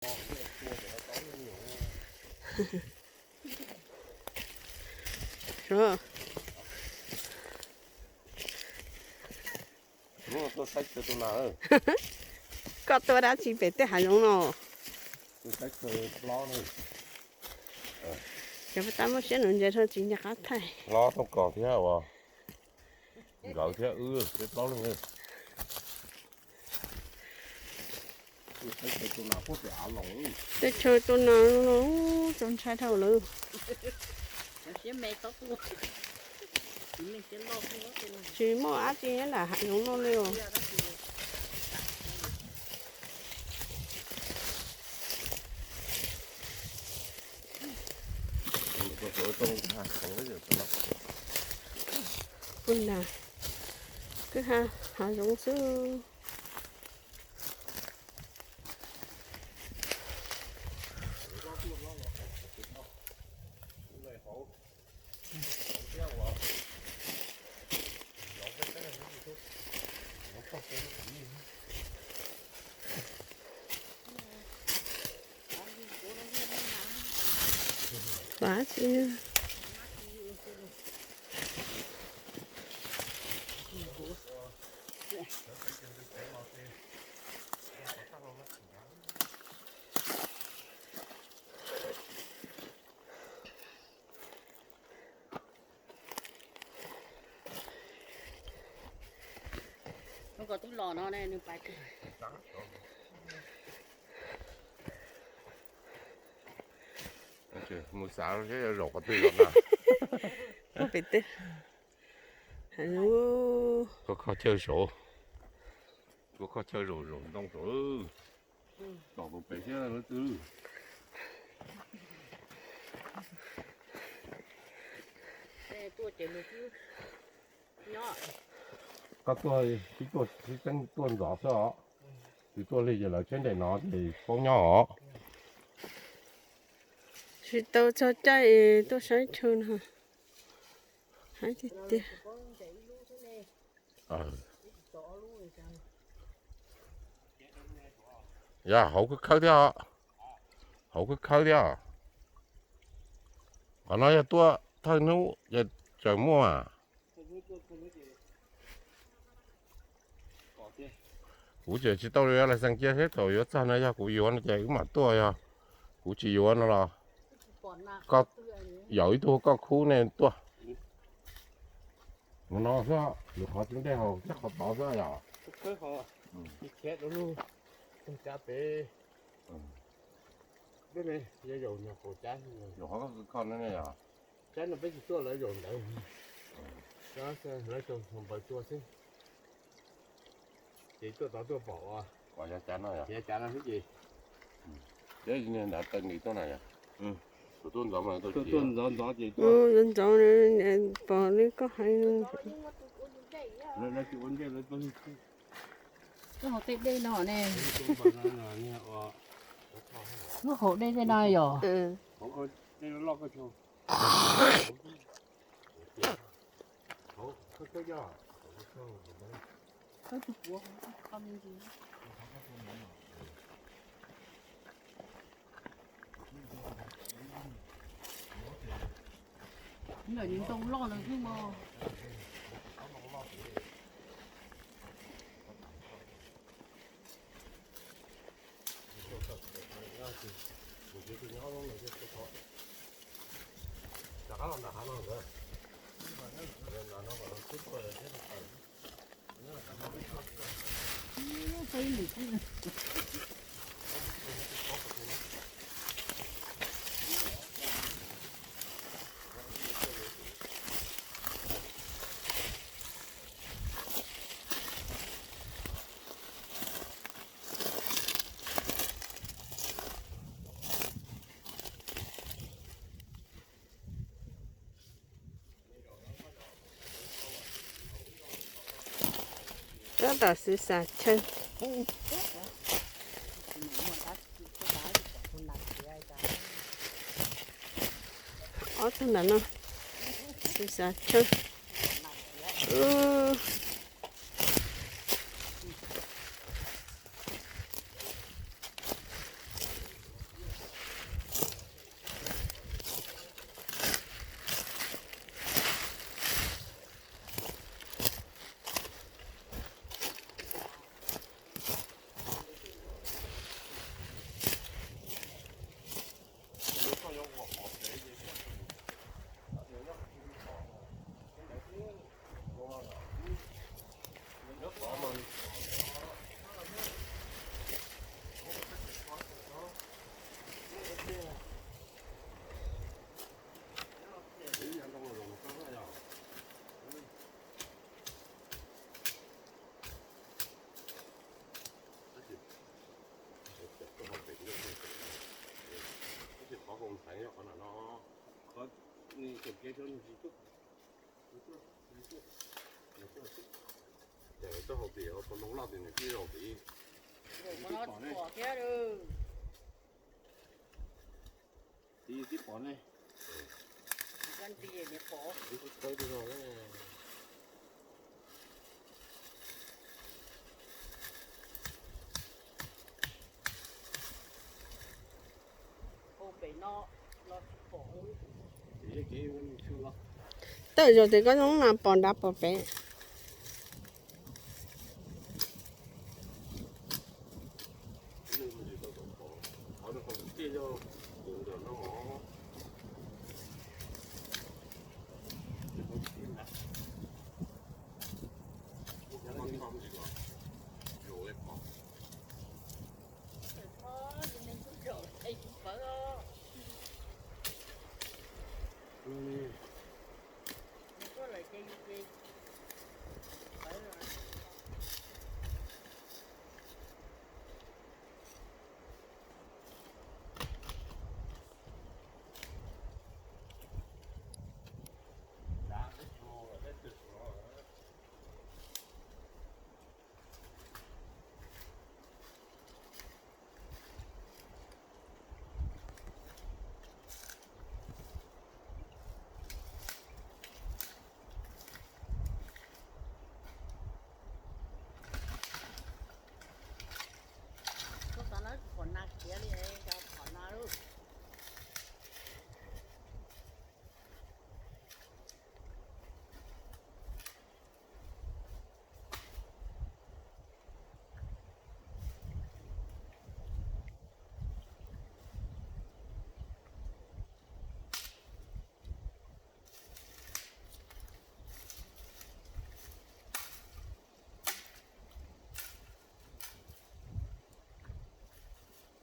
Koj tuaj dab tsi pem tej hav zoov no? Cov pab tab muaj siab nuv ntses rau tsis nco qab thaij. Hlob rooj kos thiab uas nkawd thiab wb peb plaub leeg. Tej chaw tuaj no no txaus ntshai dhau lawm. Tsis muaj dab tsi nyob nram hav zoov no li os. Kwj ha, hav zoov xwb. Vaj tsi. Hnub ko twb los no ne, nws pais. Mus xav seb yuav zaum qhov twg los na. Pem teb. Koj kho chaw saud. Koj kho chaw zaum zaum ntoo saud. Tom tus pem thiab lawv twb. Koj tuaj, sib tuaj, sib txeeb tuaj ntxov xwb os. Tsis tuaj lig ces lawv tsheb nres no ces poob nyob os. Tsis tau txog caij es tuaj saib chaw no. Haib tiag tiag. Yog hauv khawb khawb thiab os. Hauv khawb khawb thiab os. Qhov no yog tuaj thawj hnub ces tseem muaj. Kuv tseem tsis tau yuav lais xees cia seb thaum yuav txog no yog kuv yuav no ces wb mam tuaj, yog kuv tsis yuav no los koj yaum ib tug koj khub nej tuaj. Mus no xwb, lwm qhov tsis ntej haus thiab qhov tod xwb yom. Yaum qhov koj kho no ne yom. Cab no peb tsis tuaj, lawv zaum ntawd, lawv zaum npaws tua xwb. Ces tuaj tod tuaj pom ua, yav cav no xwb ces. Peb niag nrad taw nqis tuaj na yom. Tus tuaj ntxov mas tuaj ntxov ntxov ces tuaj ntxov ntxov, pom li koj hais. Lawv tsis ua ntej lawv tuaj. Koj hauv tej dej no ne. Lub hauv dej tej no yom. Ntoo loj lawm xwb mas. Tab tom xwv xav chaw. Ob tug ntawm no xwv xav chaw. Nyob qhov no, qhov nws txoj kev saum nws tsis tuaj. Ces txoj hauv pis, hauv paus ntoo loj ces nws tib zaug pis. Tib pom ne. Tib pom ne. Tib pom ne. Tawm zaum ces koj zoo na pom nrad pom pem. Koj xav na, kuv pom nas khiav li, cov pom nas lawm.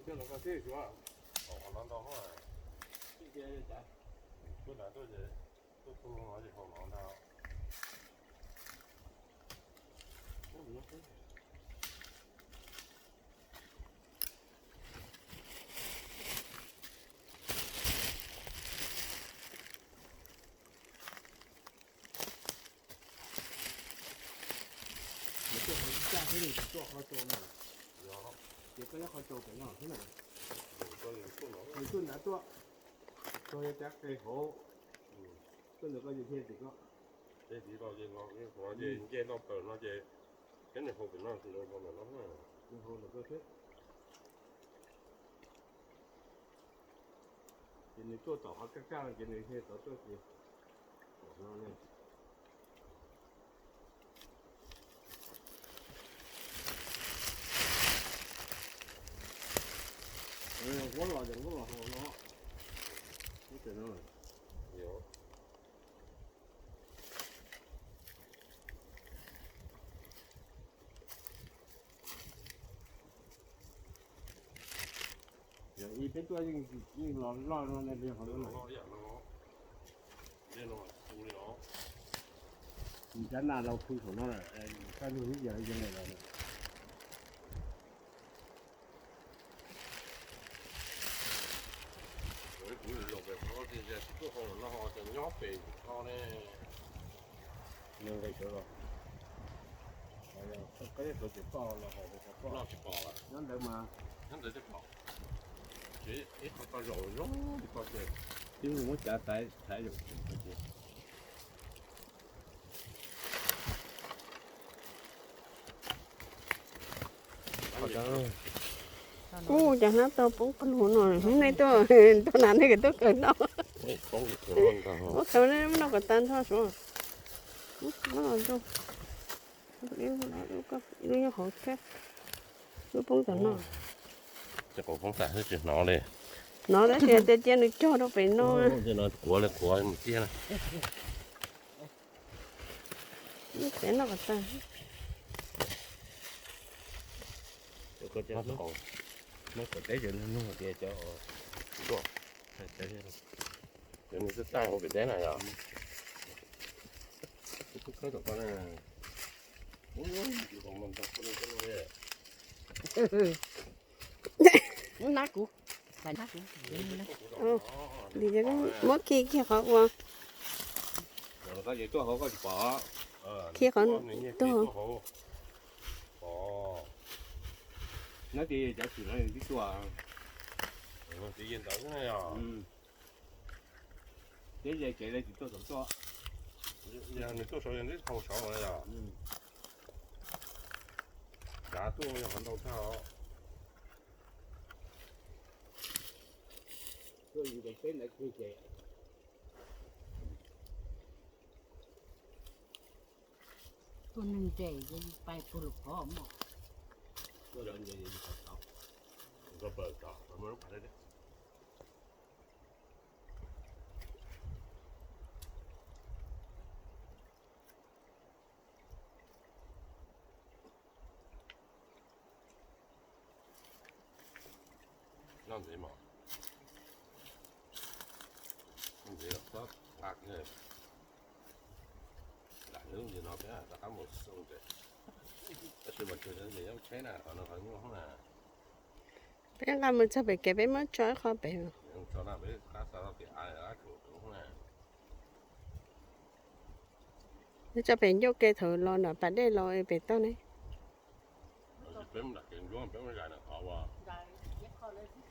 Ib coj los koj xwb tsuav. Qhov no ntau hos. Tuaj na tuaj ces tuaj tu no ces hauv no ntag. Nws tuaj hauv ib caj xwb nws tsis tuaj qhov tsau na. Ces koj nyob qhov tsau pem no xwb na. Nws tuaj nrad tuaj, koj yuav cab qe hauv, tuaj ntawd koj yuav thiaj tim koj. Ces nce toj plaws no ces kab nws hau pem no, nws hau ntawm koj xwb. Ces nws tuaj tom qhov kaj kaj no ces nws thiaj tau tuaj ces tom no ne. Nquab los ces nquab los hauv no. Ub, ces no. Yog ib peb tuaj yeej los loj no li hauv no. Nws cab nas los pw saum no, kaj ntug ib yam li yog lawm. Kuv zaum pem qhov no ces tsis tuaj hauv no ho ces nyob pem no ne. Nws nqis sawv los. Koj nyob sawv ces koj los hauv, koj nyob ntawd mas, nyob ntawd thiaj pom. Ces ib qho tau zaum zoo li ko ces twb muab cav taiv thaij zaum tsees ko ces. Ub, cas hnab tau poob qab lug no, hnub nej tuaj, tuaj na nej kawm tuaj kawm noj. Ua khaws nej muab noj kom tag nrho suav. Muab los zoo. Ib lub nyob hauv thiab. Lub poob tag no. Ces qhov poob tag xwb tsis hnov li. Hnov tab sis tias cia nws cog rau pem no. Ces no kuav li kuav mus tiag na. Lub tsev noj kom tag. Noj kom teb ces nug tias cov, cov nws twb tag hauv pem teb na yog. Hnab kuv. Lim muab khi khi qhov ua, khi qhov tuag. Nyob ces cov tsis no twb tuaj, twb ntawd xwb na yog. Ces ze kev li tsis tuaj saum tuaj, yog nws tuaj saud yog nws hau saud no yog. Tsav tuaj yog qhov ntau tshaj os. Tuaj nws nres pais puag lub qhov mos. Noj ntxiv mas, noj ntxiv los txhob nqa kiag. Lam hlwb ntxiv no peb rov qab mus xoo ntses, tab sis mas tsuas yog ntses yooj tsheb na, qhov no qhov nyuaj hoob na. Peb nqa mus txog pem kev peb muab tso ib qho pem. Tso na, peb qab xa rau tim av, qab tsuas tus hoob na. Nws tso pem ncauj ke thaum los nram pas dej los pem toj ne. Peb mus nram kev ntsuab peb muab zais nram qhov uas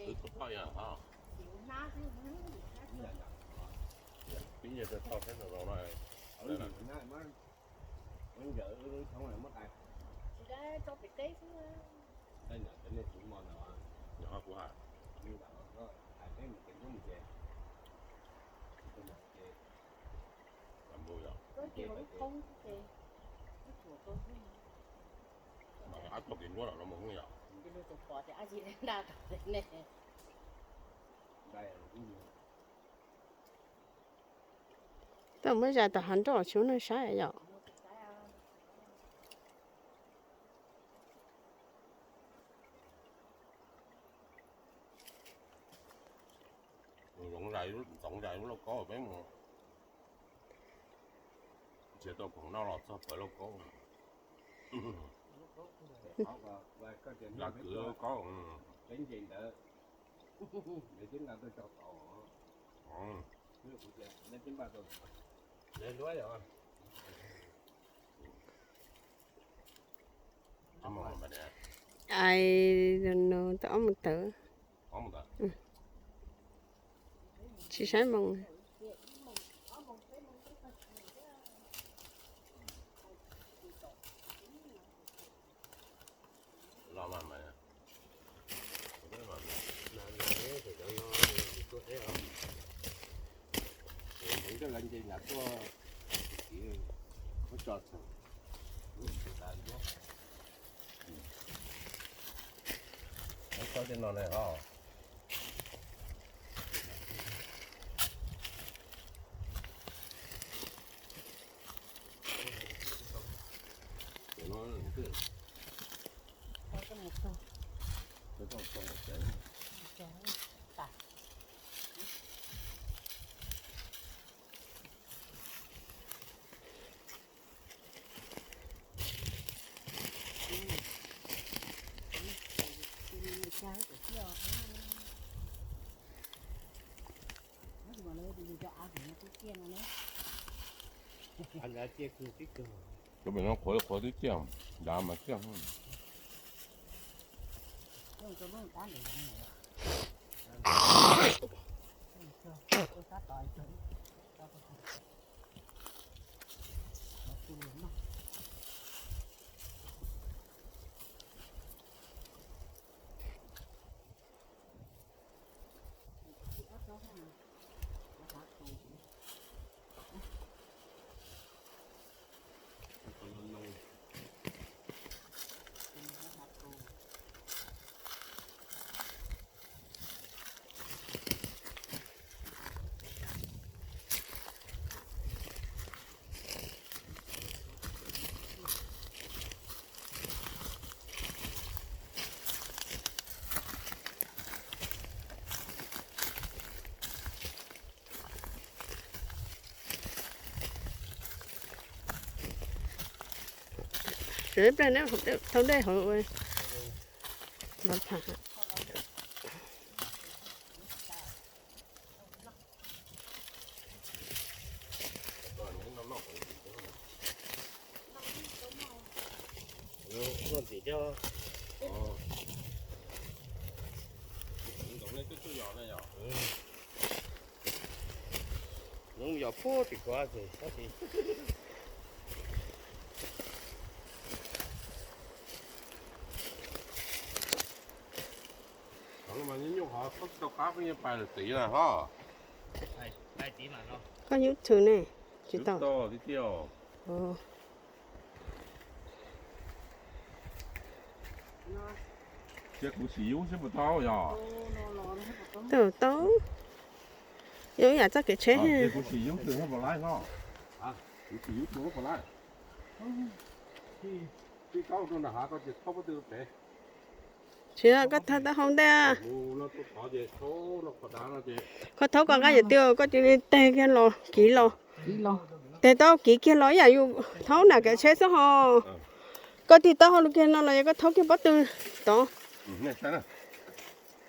twb toj yog ho. Pib nyiag rau toj saib zoo zoo na. Tsis da tso pem teb xwb. Nyuam qhuav kuv hais. Mas ab tog kev ntsuab los no mus yom. Tau muab zais tom hav nroj tsis muaj neeg saib yom. Ntxoov zais lub lauj kaub peb mus nrhiav tau khoom noj los txog pawg lauj kaub. Zais kwv lauj kaub. Ais, no tau ob moos tawm. Tsis saib moos. Cov pem no qhuav qhuav twb ciaj, dav mas ciaj. Sawv ib pliag neb thau dej hauv ua lov tham. Yog puag tim kuv tab sis nyuj ho tsis tau qab peb yeej pais lawm tid na ho. Koj YouTube ne? Tsis tau. Cia kuv sim yub seb puas tau yog. Tau, tau. Yog ib yam txoj kev tsheb. Cia kuv sim yub twg haj puas laib no. Kuv sim yub twg haj puas laib. Tib kaub rau nram hav ko ces thauj pob tw pem. Tsis, koj thauj taub hau ntej. Koj thauj koj nqa yam twg koj cia li teg kiag los kiv los. Teg taub kiv kiag los ib yam yus thauj nram kev tsheb xwb ho. Koj tig taub hau kiag no los yog koj thauj kiag pob tw tod.